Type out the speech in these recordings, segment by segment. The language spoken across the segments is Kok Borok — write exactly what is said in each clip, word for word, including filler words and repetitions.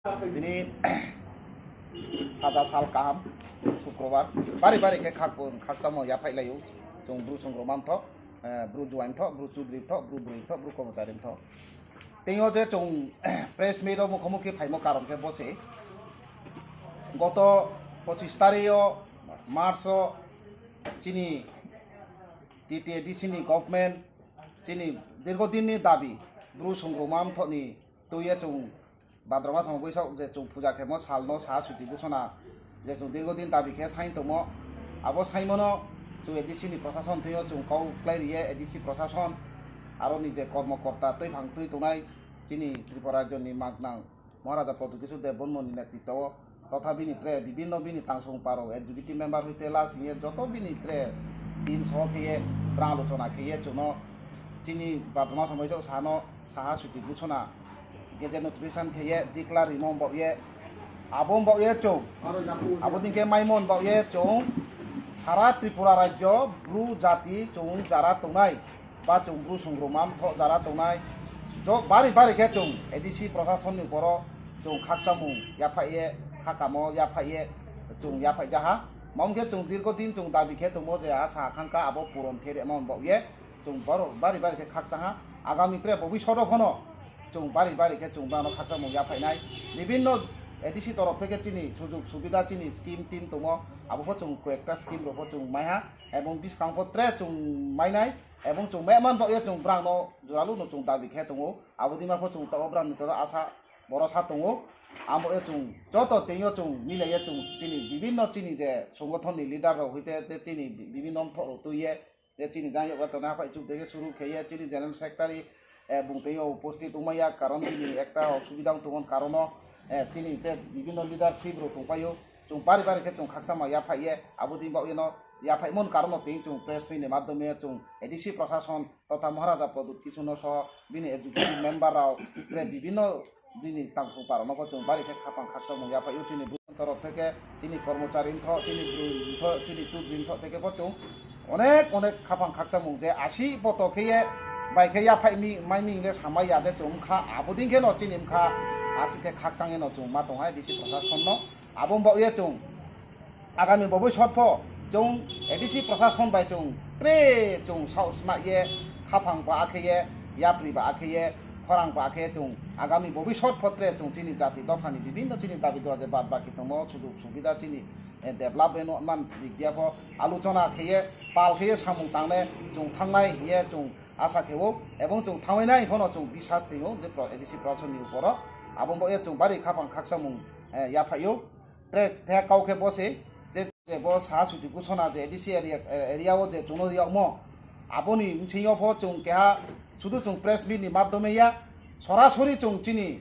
Tini saja sal kaham, Sukrobar. Bari bari khe khak-, khakchangmo yaphai laio. Chwng bru chwng romam tho, eh, bru juain tho, bru chudri tho, bru brwi tho, bru kormochari tho. Tei o je chwng press meet o mukho mukhi phaimo karon khe bo se. Goto pochis tarik o March o chini T T A D C ni government chini dirgo din ni dabi bru chwng romam tho ni twi ya chwng Bhadra masamo bwsok je chwng puja khemo salno saha chuti gusona je chwng dirgo din dabi khe sain tongmo. Abo saimano chwng A D C ni prosason thwio chwng kok klai riye A D C prosason aro ni je kormo korta twi phang twi tongnai chini Tripura rajyo ni maknang Maharaja Pradyut Kishore Debbarma ni netritwo totha bini tre bibinno bini tangsong paro executive member hoite la singye joto bini tre team soho kheye bwrang alochona kheye chwngno chini Bhadra masamo bwsok sano saha chuti gusona gazette notification kheye declare rimo wng bokye abo wng bokye chwng abo dingkhe maimo wng bokye chwng sara Tripura rajyo bru jati chwng jara tongnai ba chwng bru chwng romam tho jara tongnai jo bari bari khe chwng A D C prosason ni boro chwng khakchangmung yaphaiye khakamo yaphaiye chwng yaphai jaha mom khe chwng dirgo din chwng dabi khe tongmo je asa khangka abo puron khe rema wng bokye. Chwng borok bari bari khe khakchangha. Agami tre bobishoto phano chwng bari bari khe chwng bono khakchangmung yaphainai. Bibinno A D C torof theke chini sujug subida chini scheme team tongo. Abo pho chwng koyekta scheme rok pho chwng maiha. Ebong biskang pho tre chwng mainai. Ebong chwng maiman bagwi chwng brangno juralu no chwng dabi khe tongo. Abo dima pho chwng tabok brangni toro asa borosa tongo. Amo e chwng joto tengyo chwng milaiya chwng chini bibinno chini je songothon ni leader rok hoite je chini bibinno mthok rok twiye je chini jang yokla tongna haphai chuk dege suru kheye chini general secretary, eh, bung tei o upasthit wngmaya karon bini ekta osubida wng tongmani karono, eh, chini te bibinno leadership rok tongpaio chwng bari bari khe chwng khakchangma yaphaiye abo dini bagwino yaphaimani karono tei chwng press meet ni madhyome chwng A D C prosason totha Maharaja Pradyut Kishore no soho bini executive member rok tre bibinno bini tangsong parano bo chwng bari khe khapang khakchangmung yaphaio chini bwswng torok theke chini kormochari wngtho, chini bwrwi wngtho, chini chudri wngtho theke bo chwng onek onek khapang khakchangmung je asi poto khe ye bai khe yaphai mi mai mi hingle samai ya de chwng wngkha abo ding khe no chini wngkha achik khe khakchang ye no chwng ma tong hai D C prosason no abo wng bo ye chwng Agami boboi sotpho chwng A D C prosason bai chwng tre chwng saos ma ye khapang ba akhe ye yapri ba akhe ye khorang ba akhe chwng agami boboi sotpho tre chwng chini jati dophani bibinno chini dabi doa je bad baki tongmo sujug subida chini, eh, development man dik dia pho alochona khe ye pal khe ye samung tangne chwng thangnai hiye chwng asa khe o ebong chwng thangwi nai phono chwng bisas twi o je pro-, A D C prosason ni uporo abo bo ye chwng bari khapang khakchangmung, eh, yaphaio. Tre, te kau khe bo se, je, je bo saha suti gusona je A D C area, eh, area o je chwngno riyokmo, aboni bsingyo pho chwng keha sudu chwng press meet ni madhyome ya, sorasori chwng chini,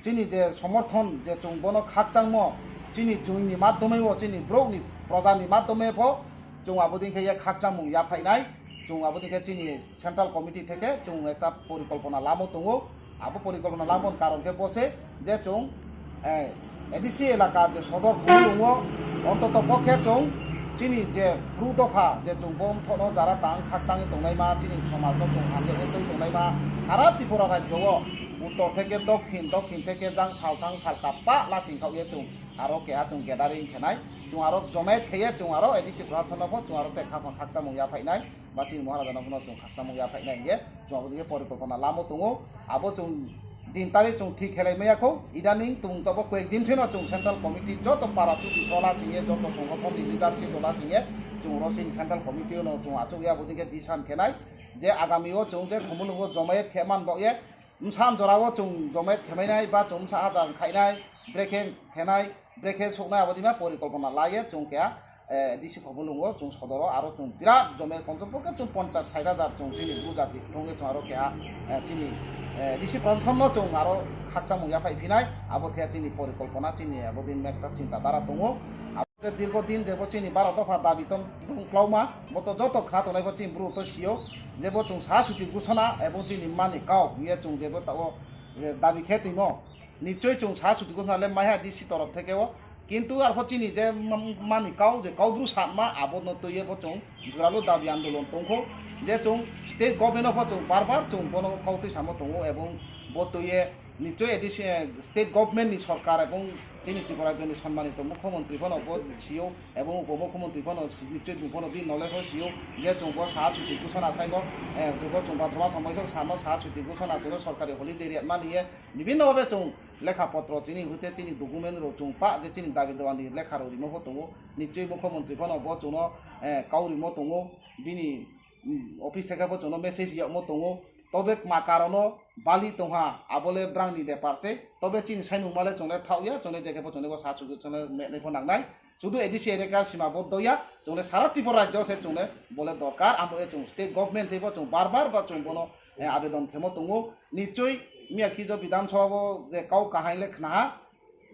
chini je somorthon je chwng bono khakchangmo, chini jwngni madhyome o, chini borokni projani madhyome pho chwng abo ding khe ya khakchangmung yaphainai, chwng abo ding khe chini Central Committee theke chwng ekta porikolpona lamo tongo. Abo porikolpona lamoni karon khe bo se je chwng, eh, A D C elaka je sodor bui tongo, ontoto pokhe chwng chini je bru dopha je chwng bo mthono jara tang khak tangwi tongnai ma, chini somajno chwng hamjaknai twi tongnai ma, sara Tripura rajyo o uttor theke dokthin, dokthin theke jang salthang salka pa lasing khao ye chwng aro keha chwng gathering khenai, chwng aro jomait kheye chwng aro A D C prosason no pho chwng aro tei khakma khakchangmung yaphainai. Ba chini Maharaja no phano chwng khakchangmung yaphainai hinkhe chwng abo dike porikolpona lamo tongo. Abo chwng din tarik chwng thik khelai maya kho. Idaning chwng tobo koyek din sino chwng Central Committee joto para chuti sola singye joto songothon ni leadership dola singye chwng oro chini Central Committee no chwng achuk ya abo dike disan khenai je agami o chwng je Khumulwng o jomayet khe man bo ye bwsa jora o chwng jomayet khemainai ba chwng bwsa hajar khainai brekhe khenai brekhe soknai abo dima porikolpona laiye chwng keha eh, D C Khumulwngo chwng sodoro aro chwng birat jome konchopokhe chwng ponchas sait hajar chwng chini bru jati thwngwi chwng aro keha, eh, chini, eh, D C prosason no chwng aro khakchangmung yaphai phinai abo the chini porikolpona chini abo din ekta chinta dhara tongo. Abo khe dirgo din jebo chini baro dopha dabi tong tong klauma bo to joto khna tongnai bo chini bru to sio jebo chwng saha suti gusana ebo chini mani kau ye chwng jebo tao, eh, dabi khe twimo. Nichoi chwng saha suti gusana le maiha D C torof theke o. Kintu arpho chini je m-, mani kau je kau bru sakma abo no twiye bo chwng juralu dabi andolon tongkho. Je chwng state government o pho chwng bar bar chwng bono kau twi samo tongo ebong bo twiye Nichoi A D C, eh, state government ni sorkar ebong chini Tripura rajyo ni sonmanito mukhyamantri phano bo sio ebong upomukhyamantri phano si-, nichoi bung phano bini knowledge o sio je chwng bo saha chuti ghosona saino, eh, jobo chwng bathoma somoi sok sano saha chuti ghosona chwngno sorkari holiday riyatmani ye bibhinno bhabe chwng lekha potro chini hoite chini document rok chwng pa je chini dabi dawa ni lekha rok rimo pho tongo. Nichoi mukhyamantri phano bo chwngno, eh, kau rimo tongo. Bini, mm, office theke bo chwngno message yokmo tongo. Tobe ma karono bali tongha, abole brangni bepar se. Tobe chini saimung male chwngle thaoya, chwngle jekhe bo chwngle bo sa chuju chwngle menai pho nangnai. Sudu A D C area sima bo doya, chwngle sara Tripura rajyo se chwngle bole dorkar, amo e chwng state government thebo chwng bar bar ba chwng bono, eh, abedon khemo tongo. Nichoi miya kijo Bidhan Sabha bo je kau kahai le khnaha,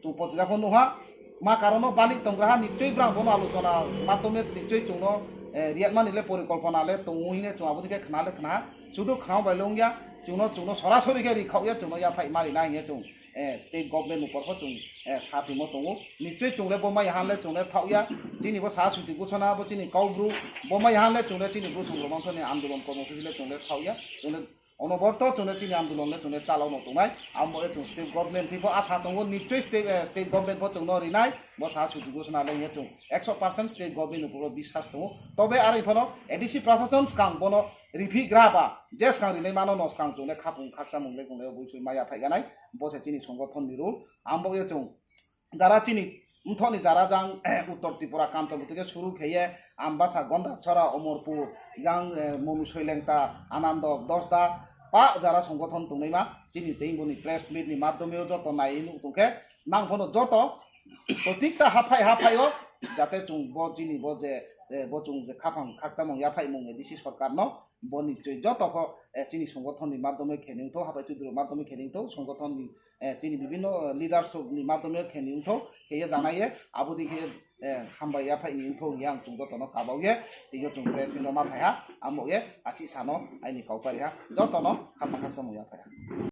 chwng potrika pho nuha, ma karono bali tongraha nichoi brang bono alochona matome nichoi chwngno, eh, riyatmani le porikolpona le tongo hine chwng abo dike khna le khna, sudu khna bai le wngya, chwngno, chwngno sorasori khe rikhaoya, chwngno yaphai mari na hine chwng, eh, state government upor pho chwng, eh, sa tongmo tongo. Nichoi chwng le bo mai han le chwng le thaoya, chini bo saha chuti ghosona bo chini kaubru, bo mai han le chwng le chini bwswk rok manthoini andolon kormosuchi le chwng le thaoya, chwng le Onoborto chwngno chini andolon le chwngno chalokno tongnai, amo e chwng state government thwibo asa tongo, nichoi state, eh, state government bo chwngno rinai, bo saha chuti ghosona le hwnwi chwng ekso percent state government ni uporo biswas tongo. Tobe aro phano A D C prashason swkang bono riphi gra ba, je swkang rinai mano no swkang chwngno khapung khakchamung le chwngno bui sui maya phaiganai, bo se chini songothon ni rule, amo e chwng jara chini mthokni jara jang, eh, Uttor Tripura, Kanchanpur theke suru kheye, Ambasa, Gondachora, Omorpur, jang, eh, Monu Soilengta, Anando, Dosda, pa jara songothon tongnaima, chini tei boni press meet ni madhyome o joto nai nuk tongkhe, nang phano joto, protikta haphai haphai o, jate chwng bo chini bo je, eh, bo chwng je khaphang khakchamung yaphaimung A D C sorkar no, bo nichoi joto kho, eh, chini songothon ni madhyome khe nung tho, haphai chudru madhyome khe nung tho, songothon ni eh, chini bibhinno, eh, leaders rok ni madhyome khe ni wngthok, khe ye janai ye, abo di khe, eh, hambai ya phai ni wngthok hwnwi ang chwng jotono kabao ye, tei yo chwng press meet rok ma phai ha, amo ye, aswk sano aini kau pari ha, jotono khapang khakchangma ya phai ha.